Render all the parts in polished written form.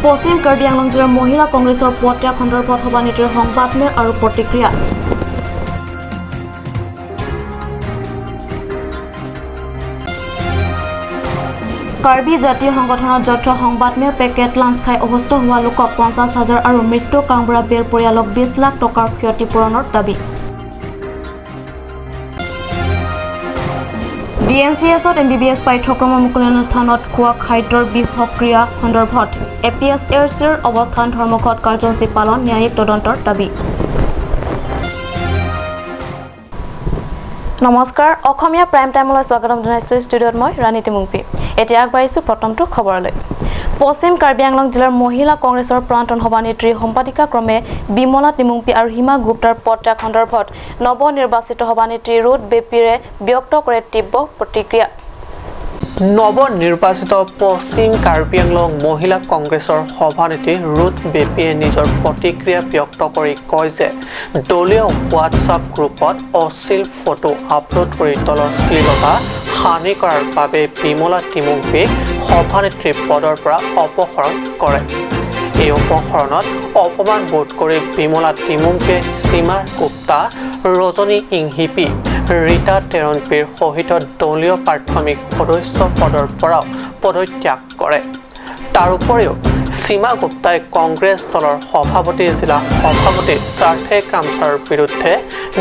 পশ্চিম কাৰ্বি আংলং জিলাৰ মহিলা কংগ্ৰেছৰ পদত্যাগ সন্দৰ্ভত সভানেত্ৰীৰ সংবাদমেল আৰু প্ৰতিক্ৰিয়া। কাৰ্বি জাতীয় সংগঠনৰ যৌথ সংবাদমেল। পেকেট লাঞ্চ খাই অসুস্থ হোৱা লোকক 50 হাজাৰ আৰু মৃত্যু কাংবুৰা বেৰ পৰিয়ালক 20 লাখ টকাৰ ক্ষতিপূৰণৰ দাবী। ডিএমচিএছত এমবিবিএছ পাঠ্যক্ৰমৰ মুকলি অনুষ্ঠানত খোৱা খাদ্যৰ বিষক্ৰিয়া সন্দৰ্ভত এপিএছআৰচিৰ অৱস্থান ধৰ্মঘট কাৰ্যসূচী পালন, ন্যায়িক তদন্তৰ দাবী। নমস্কাৰ, অসমীয়া প্ৰাইম টাইমলৈ স্বাগতম জনাইছোঁ। ষ্টুডিঅ'ত মই ৰাণী তিমুংপি। এতিয়া আগবাঢ়িছোঁ প্ৰথমটো খবৰলৈ। পশ্চিম কাৰ্বি আংলং জিলাৰ মহিলা কংগ্ৰেছৰ প্ৰাক্তন সভানেত্ৰী, সম্পাদিকা ক্ৰমে বিমলা তিমুংপি আৰু সীমা গুপ্তাৰ পদত্যাগ সন্দৰ্ভত নৱনিৰ্বাচিত সভানেত্ৰী ৰুথ বেপিৰে ব্যক্ত কৰে তীব্ৰ প্ৰতিক্ৰিয়া। নৱনিৰ্বাচিত পশ্চিম কাৰ্বি আংলং মহিলা কংগ্ৰেছৰ সভানেত্ৰী ৰুথ বেপিয়ে নিজৰ প্ৰতিক্ৰিয়া ব্যক্ত কৰি কয় যে দলীয় হোৱাটছআপ গ্ৰুপত অশ্লীল ফটো আপলোড কৰি দলৰ শ্লীলতা হানি কৰাৰ বাবে বিমলা তিমুংপিক সভানেত্ৰী পদৰ পৰা অপসাৰণ কৰে। এই অপসাৰণত অপমান বোধ কৰি বিমলা তিমুংপিয়ে সীমা গুপ্তা, ৰজনী ইংহিপি, ৰীতা টেৰণপীৰ সহিত দলীয় প্ৰাথমিক সদস্য পদৰ পৰাও পদত্যাগ কৰে। তাৰ উপৰিও সীমা গুপ্তাই কংগ্ৰেছ দলৰ সভাপতি, জিলা সভাপতি চাৰ্থে কামচাৰৰ বিৰুদ্ধে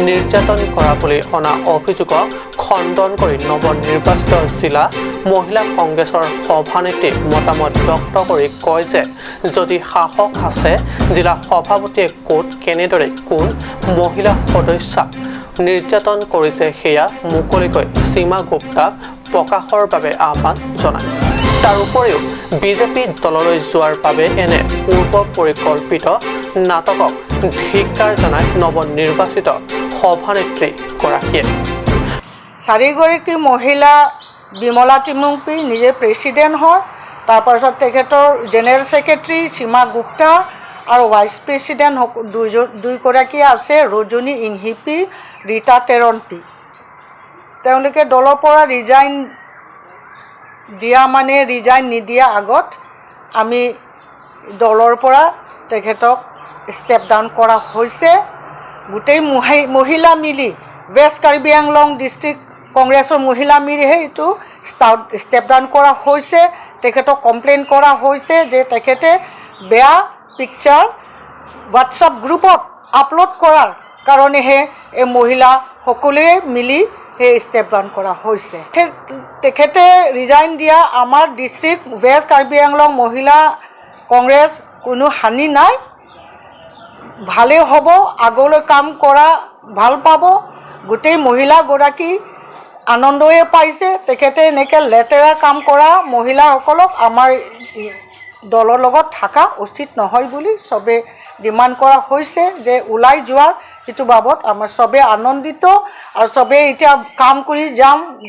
নিৰ্যাতন কৰা বুলি অনা অভিযোগক খণ্ডন কৰি নৱনিৰ্বাচিত জিলা মহিলা কংগ্ৰেছৰ সভানেত্ৰী মতামত ব্যক্ত কৰি কয় যে যদি সাহস আছে, জিলা সভাপতিয়ে ক'ত, কেনেদৰে, কোন মহিলা সদস্যাক নিৰ্যাতন কৰিছে, সেয়া মুকলিকৈ সীমা গুপ্তাক প্ৰকাশৰ বাবে আহ্বান জনায়। তাৰ উপৰিও বিজেপি দললৈ যোৱাৰ বাবে এনে পূৰ্ব পৰিকল্পিত নাটকক ধিক্কাৰ জনায় নৱনিৰ্বাচিত সভানেত্ৰীগৰাকীয়ে। চাৰিগৰাকী মহিলা, বিমলা তিমুংপি নিজে প্ৰেচিডেণ্ট হয়, তাৰপাছত তেখেতৰ জেনেৰেল ছেক্ৰেটাৰী সীমা গুপ্তা আৰু ভাইচ প্ৰেচিডেণ্ট দুজন দুইগৰাকী আছে, ৰজনী ইংহিপি, ৰীতা টেৰণপি। তেওঁলোকে দলৰ পৰা ৰিজাইন দিয়া, মানে ৰিজাইন নিদিয়া আগত আমি দলৰ পৰা তেখেতক ষ্টেপ ডাউন কৰা হৈছে। গোটেই মহিলা মিলি, ৱেষ্ট কাৰ্বি আংলং ডিষ্ট্ৰিক্ট কংগ্ৰেছৰ মহিলা মিলিহে এইটো ষ্টেপ ডাউন কৰা হৈছে। তেখেতক কমপ্লেইন কৰা হৈছে যে তেখেতে বেয়া পিকচাৰ হোৱাটছআপ গ্ৰুপত আপলোড কৰাৰ কাৰণেহে এই মহিলা সকলোৱে মিলি সেই ষ্টেপ ডাউন কৰা হৈছে। তেখেতে ৰিজাইন দিয়া আমাৰ ডিষ্ট্ৰিক্ট ৱেষ্ট কাৰ্বি আংলং মহিলা কংগ্ৰেছ কোনো হানি নাই, ভালেই হ'ব। আগলৈ কাম কৰা ভাল পাব। গোটেই মহিলাগৰাকী আনন্দয়ে পাইছে। তেখেতে এনেকৈ লেতেৰা কাম কৰা মহিলাসকলক আমাৰ দলৰ লগত থকা উচিত নহয় বুলি চবে ডিমাণ্ড কৰা হৈছে যে ওলাই যোৱাৰ। সেইটো বাবদ আমাৰ চবে আনন্দিত আৰু চবে এতিয়া কাম কৰি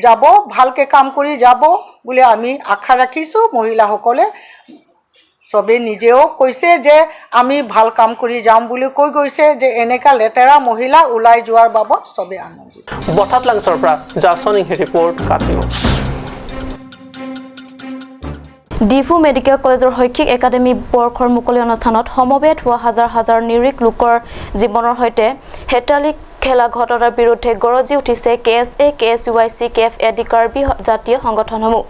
যাব, ভালকৈ কাম কৰি যাব বুলি আমি আশা ৰাখিছোঁ। মহিলাসকলে চবেই নিজেও কৈছে যে আমি ভাল কাম কৰি যাম বুলি কৈ গৈছে যে এনেকুৱা লেতেৰা মহিলা ওলাই যোৱাৰ বাবদ চবেই আনন্দিত। বঠাত লাংচৰ পৰা জাছন ৰিপৰ্ট, কাতি নিউজ। ডিফু মেডিকেল কলেজৰ শৈক্ষিক একাডেমী বৰ্ষৰ মুকলি অনুষ্ঠানত সমবেত হোৱা হাজাৰ হাজাৰ নিৰীহ লোকৰ জীৱনৰ সৈতে হেতালি খেলা ঘটনাৰ বিৰুদ্ধে গৰজি উঠিছে কে এছ এ, কে এছ ইউ আই, চি কে এফ আদি কাৰ্বি জাতীয় সংগঠনসমূহ।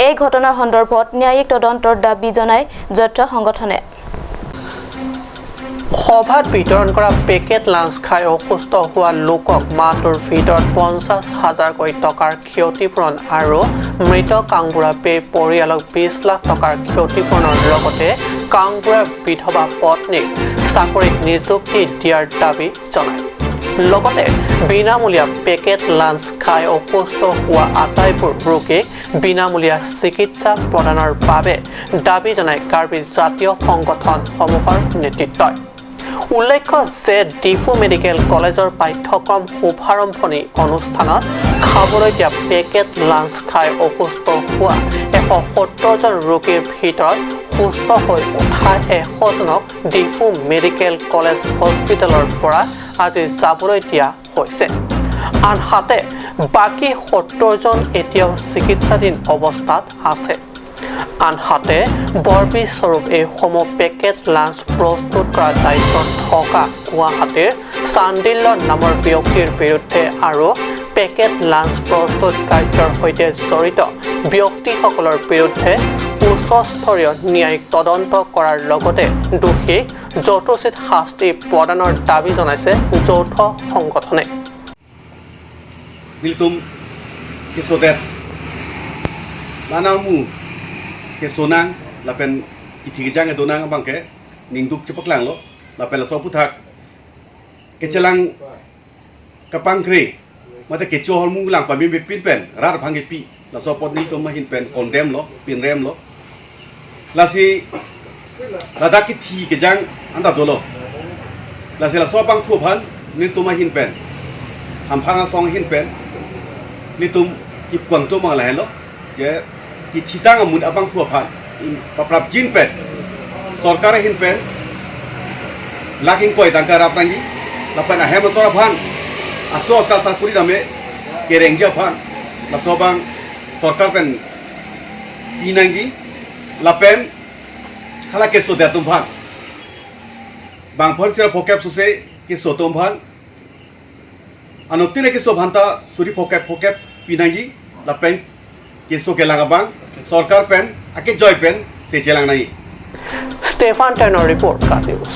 এই ঘটনাৰ সন্দৰ্ভত ন্যায়িক তদন্তৰ দাবী জনাই যৌথ সংগঠনে। সভাত বিতৰণ কৰা পেকেট লাঞ্চ খাই অসুস্থ হোৱা লোকক মাহটোৰ ভিতৰত 50 হাজাৰকৈ টকাৰ ক্ষতিপূৰণ আৰু মৃত কাংবুৰা বেৰ পৰিয়ালক 20 লাখ টকাৰ ক্ষতিপূৰণৰ লগতে কাংবুৰাৰ বিধৱা পত্নীক চাকৰিত নিযুক্তি দিয়াৰ দাবী জনায়। লগতে বিনামূলীয়া পেকেট লাঞ্চ খাই অসুস্থ হোৱা আটাইবোৰ ৰোগীক বিনামূলীয়া চিকিৎসা প্ৰদানৰ বাবে দাবী জনায় কাৰ্বি জাতীয় সংগঠনসমূহৰ নেতৃত্বই। উল্লেখ্য যে ডিফু মেডিকেল কলেজৰ পাঠ্যক্ৰম শুভাৰম্ভণি অনুষ্ঠানত খাবলৈ দিয়া পেকেট লাঞ্চ খাই অসুস্থ হোৱা 170জন ৰোগীৰ ভিতৰত সুস্থ হৈ উঠা 100জনক ডিফু মেডিকেল কলেজ হস্পিটেলৰ পৰা আজি যাবলৈ দিয়া হৈছে। আনহাতে বাকী 70জন এতিয়াও চিকিৎসাধীন অৱস্থাত আছে। আনহাতে বৰবীজস্বৰূপ এইসমূহ পেকেট লাঞ্চ প্ৰস্তুত কৰাৰ দায়িত্বত থকা গুৱাহাটীৰ চান্দিল্য নামৰ ব্যক্তিৰ বিৰুদ্ধে আৰু পেকেট লাঞ্চ প্ৰস্তুত কাৰ্যৰ সৈতে জড়িত ব্যক্তিসকলৰ বিৰুদ্ধে উচ্চস্তৰীয় ন্যায়িক তদন্ত কৰাৰ লগতে দোষীক যথোচিত শাস্তি প্ৰদানৰ দাবী জনাইছে যৌথ সংগঠনে। Niltum ke sodet lana mu ke sonang lapen ithi ke jang donang bang ke ningduk chepaklang lo lapen la so puthak ke chelang kapang kre mate ke chohol mu lang pa mi pin pen rar phang ke pi la so pot niltum ma hin pen condemn lo pin rem lo la si la da ke thi ke jang anda dolo la si la so bang phu phan niltum ma hin pen ham phang song hin pen ni tum ki kwang to mang la hello je ki thitang amun abang phua phan paprap jin pen sarkar hin pen lakin koi tangka rap nangi lapan ahem sora phan aso sa sa kuri dame ke rengja phan la sobang sarkar pen tinangi lapen hala ke so datum phan bang phor sira phokep suse ke sotom phan anotire ke so bhanta suri phokep phokep pinangi lapen ke so ke langabang sarkar pen ake joy pen se chelang nai. Stefan টেনৰ report, কা news.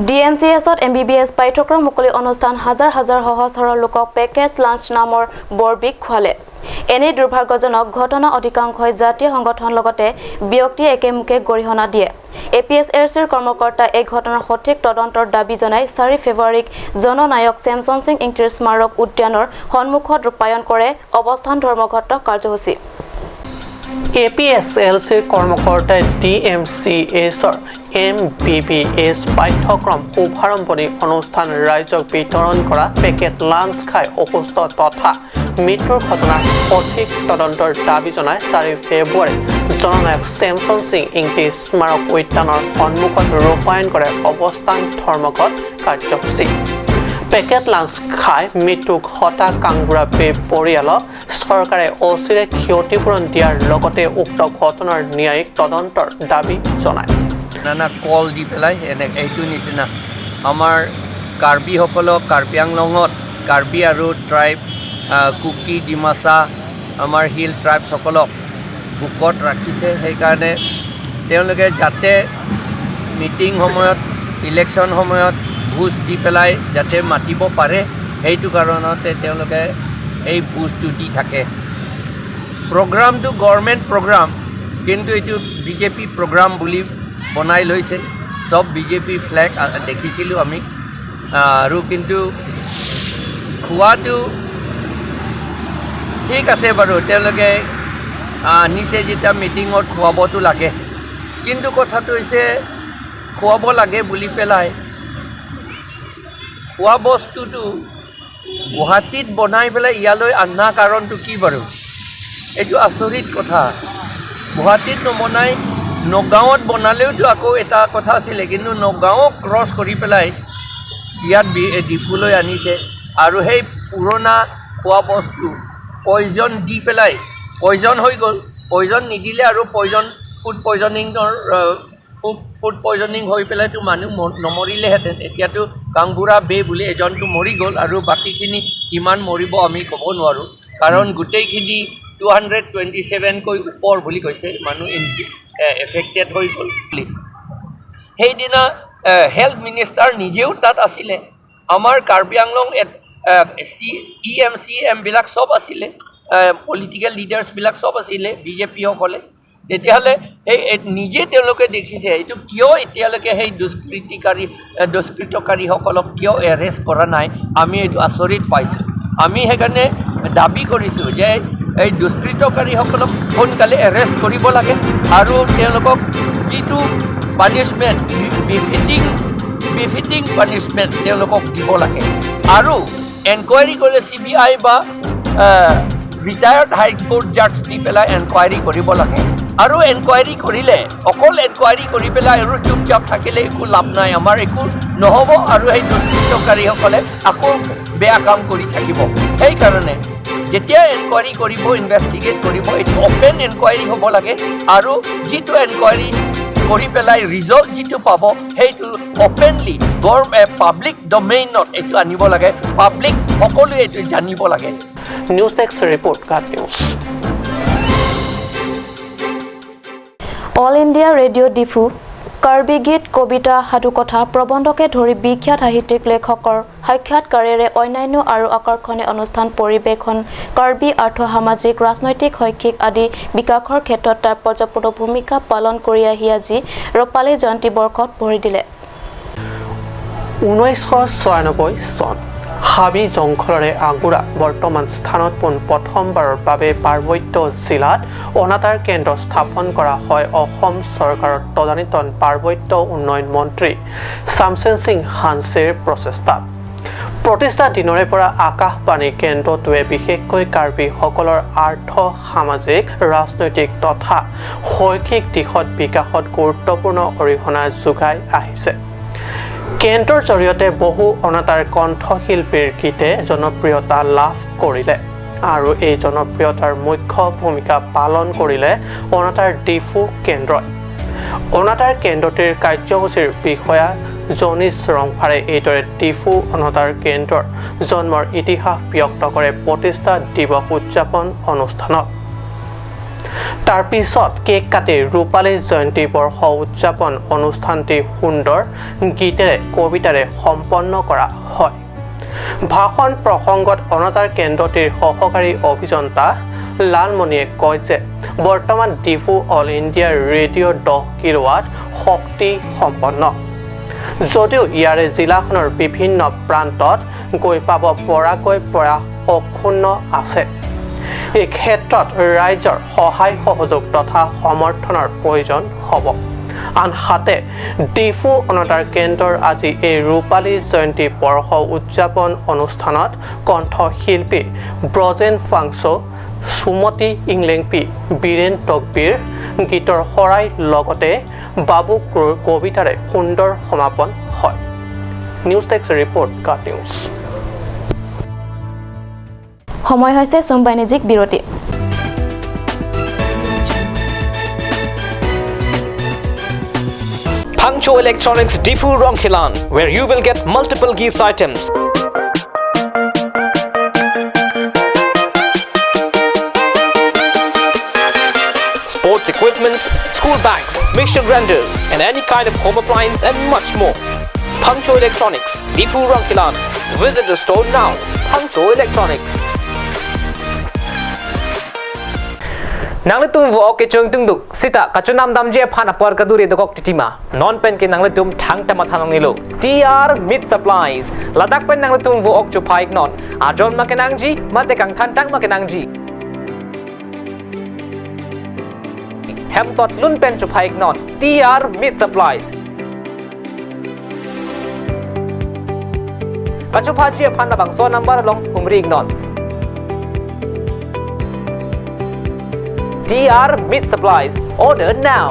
ডিএমচিএছত MBBS পাঠ্যক্ৰম মুকলি অনুষ্ঠান হাজাৰ হাজাৰ সহজ সৰল লোকক packet lunch নামৰ বৰবিষ খুৱালে। এনে দুৰ্ভাগ্যজনক ঘটনা অধিকাংশই জাতীয় সংগঠন লগতে ব্যক্তিয়ে একেমুখে গৰিহণা দিয়ে। এপিএছএলচিৰ কৰ্মকৰ্তা এই ঘটনাৰ সঠিক তদন্তৰ দাবী জনাই 4 ফেব্ৰুৱাৰীক জননায়ক চেমছন সিং ইংতিৰ স্মাৰক উদ্যানৰ সন্মুখত ৰূপায়ণ কৰে অৱস্থান ধৰ্মঘট কাৰ্যসূচী। এপিএছএলচিৰ কৰ্মকৰ্তাই ডিএমচিএছৰ এমবিবিএছ পাঠ্যক্ৰম শুভাৰম্ভণি অনুষ্ঠান ৰাইজক বিতৰণ কৰা পেকেট লাঞ্চ খাই অসুস্থ তথা মৃত্যুৰ ঘটনাৰ সঠিক তদন্তৰ দাবী জনাই 4 ফেব্ৰুৱাৰীত জননায়ক চেমছন সিং ইংতি স্মাৰক উদ্যানৰ সন্মুখত ৰূপায়ণ কৰে অৱস্থান ধৰ্মঘট কাৰ্যসূচী। পেকেট লাঞ্চ খাই মৃত্যু ঘটা কাংগুৰা বে পৰিয়ালক চৰকাৰে অচিৰে ক্ষতিপূৰণ দিয়াৰ লগতে উক্ত ঘটনাৰ ন্যায়িক তদন্তৰ দাবী জনায়। নানা কল দি পেলাই এনে এইটো নিচিনা আমাৰ কাৰ্বিসকলক কাৰ্বি আংলঙত কাৰ্বি আৰু ট্ৰাইব, কুকি, ডিমাচা, আমাৰ হিল ট্ৰাইবছসকলক ভোকত ৰাখিছে। সেইকাৰণে তেওঁলোকে যাতে মিটিং সময়ত, ইলেকশ্যন সময়ত ভোজ দি পেলাই যাতে মাতিব পাৰে, সেইটো কাৰণতে তেওঁলোকে এই ভোজটো দি থাকে। প্ৰগ্ৰামটো গভৰ্ণমেণ্ট প্ৰগ্ৰাম, কিন্তু এইটো বিজেপি প্ৰগ্ৰাম বুলি বনাই লৈছে। চব বিজেপি ফ্লেগ দেখিছিলোঁ আমি। আৰু কিন্তু খোৱাটো ঠিক আছে বাৰু, তেওঁলোকে আনিছে যেতিয়া মিটিঙত খুৱাবতো লাগে। কিন্তু কথাটো হৈছে, খুৱাব লাগে বুলি পেলাই খোৱা বস্তুটো গুৱাহাটীত বনাই পেলাই ইয়ালৈ অনা কাৰণটো কি বাৰু? এইটো আচৰিত কথা। গুৱাহাটীত নবনাই নগাঁৱত বনালেওতো আকৌ এটা কথা আছিলে, কিন্তু নগাঁৱক ক্ৰছ কৰি পেলাই ইয়াত ডিফুলৈ আনিছে আৰু সেই পুৰণা খোৱা বস্তু পয়জন দি পেলাই পয়জন হৈ গ'ল। পয়জন নিদিলে আৰু পয়জন ফুড পয়জনিঙৰ ফুড পয়জনিং হৈ পেলাইতো মানুহ নমৰিলেহেঁতেন। এতিয়াতো কাংবুৰা বে বুলি এজনটো মৰি গ'ল আৰু বাকীখিনি কিমান মৰিব আমি ক'ব নোৱাৰোঁ, কাৰণ গোটেইখিনি 227কৈ ওপৰ বুলি কৈছে মানুহ এফেক্টেড হৈ গ'ল বুলি। সেইদিনা হেল্থ মিনিষ্টাৰ নিজেও তাত আছিলে। আমাৰ Karbi Anglong C E M, C এমবিলাক চব আছিলে, পলিটিকেল লিডাৰ্ছবিলাক চব আছিলে, বিজেপিসকলে। তেতিয়াহ'লে সেই নিজে তেওঁলোকে দেখিছে, এইটো কিয় এতিয়ালৈকে সেই দুষ্কৃতকাৰীসকলক কিয় এৰেষ্ট কৰা নাই, আমি এইটো আচৰিত পাইছোঁ। আমি সেইকাৰণে দাবী কৰিছোঁ যে এই দুষ্কৃতকাৰীসকলক সোনকালে এৰেষ্ট কৰিব লাগে আৰু তেওঁলোকক যিটো পানিছমেণ্ট, বিফিটিং পানিছমেণ্ট তেওঁলোকক দিব লাগে আৰু এনকুৱাৰী কৰিলে চিবিআই বা ৰিটায়াৰ্ড হাইকোৰ্ট জাজ দি পেলাই এনকুৱাৰী কৰিব লাগে। আৰু এনকুৱাৰী কৰিলে, অকল এনকুৱাৰী কৰি পেলাই আৰু চুপচাপ থাকিলে একো লাভ নাই, আমাৰ একো নহ'ব আৰু সেই দুষ্কৃতকাৰীসকলে আকৌ বেয়া কাম কৰি থাকিব। সেইকাৰণে যেতিয়া এনকুৱাৰী কৰিব, ইনভেষ্টিগেট কৰিব, এইটো অ'পেন এনকুৱাৰী হ'ব লাগে আৰু যিটো এনকুৱাৰী কৰি পেলাই ৰিজাল্ট যিটো পাব সেইটো অ'পেনলি পাব্লিক ডমেইনত এইটো আনিব লাগে। পাব্লিক সকলোৱে এইটো জানিব লাগে। News desk report, Ghat news. All India Radio Diphu Karbi গীত, কবিতা, সাধুকথা, প্ৰবন্ধকে ধৰি বিখ্যাত সাহিত্যিক লেখকৰ সাক্ষাৎকাৰেৰে অন্যান্য আৰু আকৰ্ষণীয় অনুষ্ঠান পৰিৱেশন কাৰ্বি আৰ্থ সামাজিক, ৰাজনৈতিক, শৈক্ষিক আদি বিকাশৰ ক্ষেত্ৰত তাৎপৰ্যপূৰ্ণ ভূমিকা পালন কৰি আহি আজি ৰূপালী জয়ন্তী বৰ্ষত ভৰি দিলে। 1996 চন হাবি জংঘলৰে আগুৰা বৰ্তমান স্থানত পোন প্ৰথমবাৰৰ বাবে পাৰ্বত্য জিলাত অনাতাঁৰ কেন্দ্ৰ স্থাপন কৰা হয়। অসম চৰকাৰৰ তদানীন্তন পাৰ্বত্য উন্নয়ন মন্ত্ৰী চামচেন সিং হানছেৰ প্ৰচেষ্টাত প্ৰতিষ্ঠা দিনৰে পৰা আকাশবাণী কেন্দ্ৰটোৱে বিশেষকৈ কাৰ্বিসকলৰ আৰ্থ সামাজিক, ৰাজনৈতিক তথা শৈক্ষিক দিশত বিকাশত গুৰুত্বপূৰ্ণ অৰিহণা যোগাই আহিছে। কেন্দ্ৰৰ জৰিয়তে বহু অনাতাঁৰ কণ্ঠশিল্পীৰ গীতে জনপ্ৰিয়তা লাভ কৰিলে আৰু এই জনপ্ৰিয়তাৰ মুখ্য ভূমিকা পালন কৰিলে অনাতাঁৰ ডিফু কেন্দ্ৰই। অনাতাঁৰ কেন্দ্ৰটিৰ কাৰ্যসূচীৰ বিষয়া জনিছ ৰংফাৰে এইদৰে ডিফু অনাতাঁৰ কেন্দ্ৰৰ জন্মৰ ইতিহাস ব্যক্ত কৰে প্ৰতিষ্ঠা দিৱস উদযাপন অনুষ্ঠানত। তাৰ পিছত কেক কাটি ৰূপালী জয়ন্তী বৰ্ষ উদযাপন অনুষ্ঠানটি সুন্দৰ গীতেৰে, কবিতাৰে সম্পন্ন কৰা হয়। ভাষণ প্ৰসংগত অনাতাঁৰ কেন্দ্ৰটিৰ সহকাৰী অভিযন্তা লালমণিয়ে কয় যে বৰ্তমান Diphu all India radio' 10 kilowatt শক্তি সম্পন্ন যদিও ইয়াৰে জিলাখনৰ বিভিন্ন প্ৰান্তত গৈ পাব পৰাকৈ প্ৰয়াস অক্ষুণ্ণ আছে। এই ক্ষেত্ৰত ৰাইজৰ সহায় সহযোগ তথা সমৰ্থনৰ প্ৰয়োজন হ'ব। আনহাতে ডিফু অনাতাঁৰ কেন্দ্ৰৰ আজি এই ৰূপালী জয়ন্তী বৰ্ষ উদযাপন অনুষ্ঠানত কণ্ঠশিল্পী ব্ৰজেন ফাংচো, সুমতী ইংলেংপি, বীৰেণ তকবীৰ গীতৰ শৰাই লগতে বাবু কবিতাৰে সুন্দৰ সমাপন হয়। News desk report, Ghat news. সময় হৈছে চুম বাণিজ্যিক বিৰতি। Pangcho Electronics Diphu Rongkhilan, where you will get multiple gifts items. Sports equipments, school bags, mixture grinders, and any kind of home appliance and much more. Pangcho Electronics, Diphu Rongkhilan. Visit the store now. Pangcho Electronics. Nangletum wo ke chung tung duk sita kachunam damje phan apor kaduri dokok titima non pen ke nangletum thang tama thanong nilo TR mid supplies Ladakh pen nangletum wo ok chu phaik non ajon ma kenangji mate kang than tang ma kenangji hem tot lun pen chu phaik non TR mid supplies kachu phaji phan na bang so number long umri non TR Meat Supplies. Order now.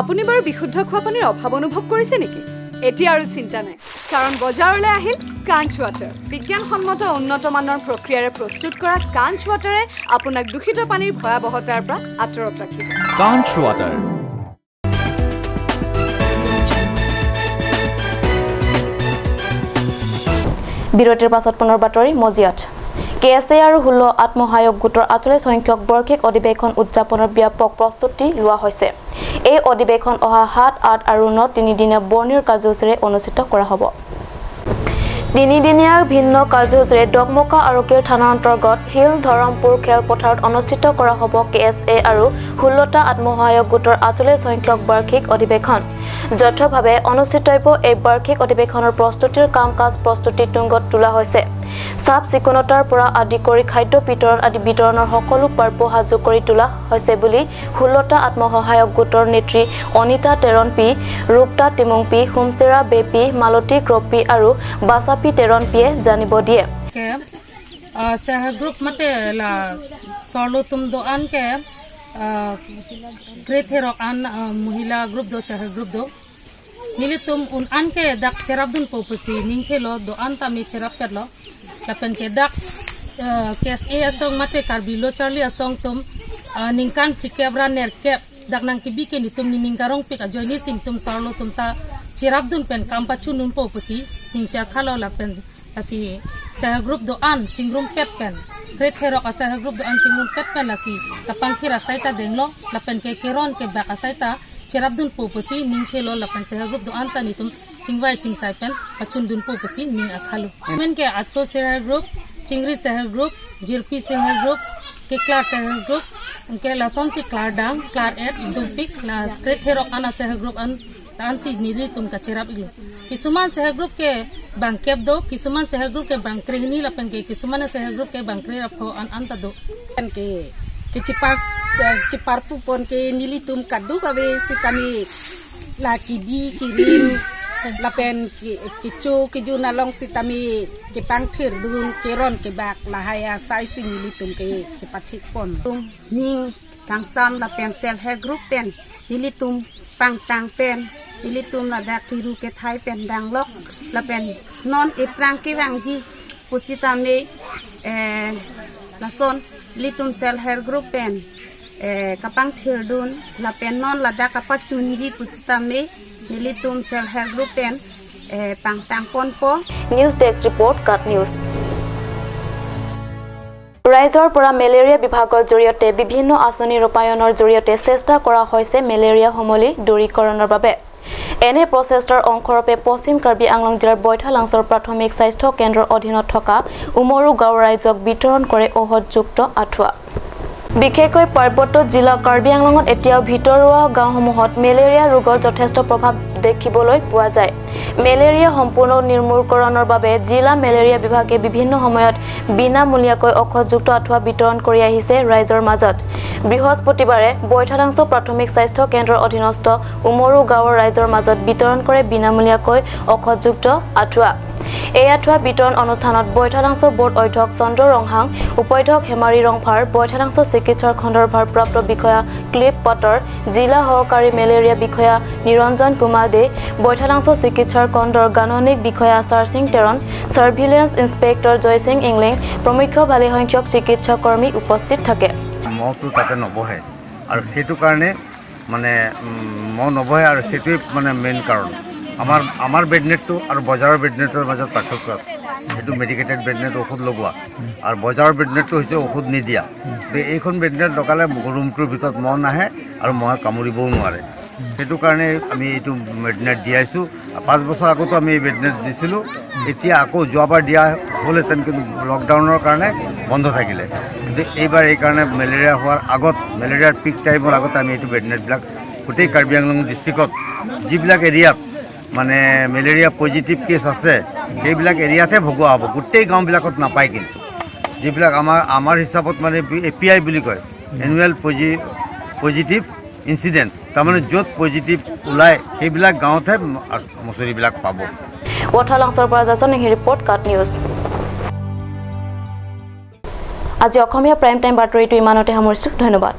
আপুনি বাৰু বিশুদ্ধ খোৱা পানীৰ অভাৱ অনুভৱ কৰিছে নেকি? এতিয়া আৰু চিন্তা নাই, কাৰণ বজাৰলৈ আহিল কাঞ্চ ৱাটাৰ। বিজ্ঞানসন্মত উন্নত মানৰ প্ৰক্ৰিয়াৰে প্ৰস্তুত কৰা কাঞ্চ ৱাটাৰে আপোনাক দূষিত পানীৰ ভয়াৱহতাৰ পৰা আঁতৰত ৰাখিব। কাঞ্চ ৱাটাৰ। বিৰতিৰ পাছত পুনৰ বাতৰি মজিয়াত। কে এছ এ আৰু 16 আত্মসহায়ক গোটৰ 48 সংখ্যক বাৰ্ষিক অধিৱেশন উদযাপনৰ ব্যাপক প্ৰস্তুতি লোৱা হৈছে। এই অধিৱেশন অহা 7, 8 আৰু 9 তিনিদিনীয়া বৰ্ণিল কাৰ্যসূচীৰে অনুষ্ঠিত কৰা হ'ব। তিনিদিনীয়া ভিন্ন কাৰ্যসূচীৰে ডকমকা আৰক্ষীৰ থানাৰ অন্তৰ্গত শিল ধৰমপুৰ খেলপথাৰত অনুষ্ঠিত কৰা হ'ব কে এছ এ আৰু 16টা আত্মসহায়ক গোটৰ 48 সংখ্যক বাৰ্ষিক অধিৱেশন। যথাযথভাৱে অনুষ্ঠিতব্য এই বাৰ্ষিক অধিৱেশনৰ প্ৰস্তুতিৰ কাম কাজ প্ৰস্তুতি তুংগত তোলা হৈছে। চাফ চিকুণতাৰ পৰা আদি কৰি খাদ্য বিতৰণ আদি বিতৰণৰ সকলো পাৰ্ব সাজু কৰি তোলা হৈছে বুলি 16টা আত্মসহায়ক গোটৰ নেত্ৰী অনিতা তেৰণপি, ৰূপতা তিমুংপি, সোমচেৰা বেপি, মালতী ক্ৰপি আৰু বাচাপি তেৰণপিয়ে জানিব দিয়ে। Nilitum un anke dak cherap dun popusi ningkelo do anta mi cherap perlo lapen ke dak kes e asong mate karbilo charlie asong tum ningkan kebra ner kep dak nang ki bike ni tum ni ningkarong pik ajoini sing tum sarlo tum ta cherap dun pen kampa chunun popusi ningcha khalo lapen asi sa group do an chingrum pet pen red herok asa group do an chingrum pet pen lasi tapangkhira saita denglo lapen ke keron ke bak asaita cherap dun popusi ningkhelo lapen seha group do anta nitum chingwai chingsai pen pachun dun popusi ning akhalu men ke acho seha group chingri seha group jirpi seha group ke klar seha group ke lason si klar dang klar et dumpik la red herok ana seha group an ansi nidri tum ka cherap iglo kisuman seha group ke bangkep do kisuman seha group ke bangkrehni lapen ke kisuman seha group ke bangkre rapho an anta do ke ke chipar chiparpu pon ke nilitum kadu kawe si kami la kibi kirim lapen ki chu ki ju nalong si tami ke pangthir dun keron ke bak lahaya sai si nilitum ke chipathik pon ning tangsam lapen sel he group pen nilitum pang tang pen nilitum la dak kiru ke thai pen dang lok lapen non e prang ke wangji pusitame lason litum sel her group pen kapang thirdun la pen non lada kapa chunji pusitame nilitum sel her group pen pang tang pon po. News desk report cut news. ৰাইজৰ পৰা malaria বিভাগৰ জৰিয়তে বিভিন্ন আঁচনি ৰূপায়ণৰ জৰিয়তে চেষ্টা কৰা হৈছে মেলেৰিয়া সমূলি দূৰীকৰণৰ বাবে। এনে প্ৰচেষ্টাৰ অংশৰূপে পশ্চিম কাৰ্বি আংলং জিলাৰ বৈঠালাংছৰ প্ৰাথমিক স্বাস্থ্য কেন্দ্ৰৰ অধীনত থকা উমৰু গাঁৱৰ ৰাইজক বিতৰণ কৰে ঔষধযুক্ত আঁঠুৱা। বিশেষকৈ পাৰ্বত্য জিলা কাৰ্বি আংলঙত এতিয়াও ভিতৰুৱা গাঁওসমূহত মেলেৰিয়া ৰোগৰ যথেষ্ট প্ৰভাৱ দেখিবলৈ পোৱা যায়। মেলেৰিয়া সম্পূৰ্ণ নিৰ্মূলকৰণৰ বাবে জিলা মেলেৰিয়া বিভাগে বিভিন্ন সময়ত বিনামূলীয়াকৈ ঔষধযুক্ত আঁঠুৱা বিতৰণ কৰি আহিছে ৰাইজৰ মাজত। বৃহস্পতিবাৰে বৈঠালাংছ প্ৰাথমিক স্বাস্থ্য কেন্দ্ৰৰ অধীনস্থ উমৰু গাঁৱৰ ৰাইজৰ মাজত বিতৰণ কৰে বিনামূলীয়াকৈ ঔষধযুক্ত আঁঠুৱা। এই আঁঠুৱা বিতৰণ অনুষ্ঠানত বৈঠালাংছ বোৰ্ড অধ্যক্ষ চন্দ্ৰ ৰংহাং, উপাধ্যক্ষ হেমাৰী ৰংফাৰ, বৈঠালাংছ চিকিৎসাৰ খণ্ডৰ ভাৰপ্ৰাপ্ত বিষয়া ক্লিপ পাটৰ, জিলা সহকাৰী মেলেৰিয়া বিষয়া নিৰঞ্জন কুমাৰ দে, বৈঠালাংছ চিকিৎসাৰ খণ্ডৰ গাণনিক বিষয়া চাৰসিং টেৰণ, ছাৰ্ভিলেন্স ইন্সপেক্টৰ জয়সিং ইংলিং প্ৰমুখ্য ভালেসংখ্যক চিকিৎসা কৰ্মী উপস্থিত থাকে। মহটো তাতে নবহে আৰু সেইটো কাৰণে মানে মহ নবহে আৰু সেইটোৱে মানে মেইন কাৰণ। আমাৰ আমাৰ বেডনেটটো আৰু বজাৰৰ বেডনেটৰ মাজত পাৰ্থক্য আছে। সেইটো মেডিকেটেড বেডনেট ঔষধ লগোৱা আৰু বজাৰৰ বেডনেটটো হৈছে ঔষধ নিদিয়া। এইখন বেডনেট লগালে ৰুমটোৰ ভিতৰত মহ নাহে আৰু মহে কামুৰিবও নোৱাৰে। সেইটো কাৰণে আমি এইটো বেডনেট দিয়াইছোঁ। 5 বছৰ আগতো আমি এই বেডনেট দিছিলোঁ। এতিয়া আকৌ যোৱাবাৰ দিয়া হ'লহেঁতেন, কিন্তু লকডাউনৰ কাৰণে বন্ধ থাকিলে। কিন্তু এইবাৰ এইকাৰণে মেলেৰিয়া হোৱাৰ আগত, মেলেৰিয়াৰ পিক টাইমৰ আগতে আমি এইটো বেডনেটবিলাক গোটেই কাৰ্বি আংলং ডিষ্ট্ৰিক্টত যিবিলাক এৰিয়াত মানে মেলেৰিয়া পজিটিভ কেছ আছে সেইবিলাক এৰিয়াতহে ভগোৱা হ'ব, গোটেই গাঁওবিলাকত নাপায়। কিন্তু যিবিলাক আমাৰ আমাৰ হিচাপত মানে এ পি আই বুলি কয়, এনুৱেল পজিটিভ ইনচিডেণ্টছ, তাৰমানে য'ত পজিটিভ ওলায় সেইবিলাক গাঁৱতহে মচুৰিবিলাক পাব। ৱাঠালাংছৰ পৰা জাচন ৰিপৰ্ট কাট নিউজ। আজি অসমীয়া প্ৰাইম টাইম বাতৰিটো ইমানতে সামৰিছোঁ। ধন্যবাদ।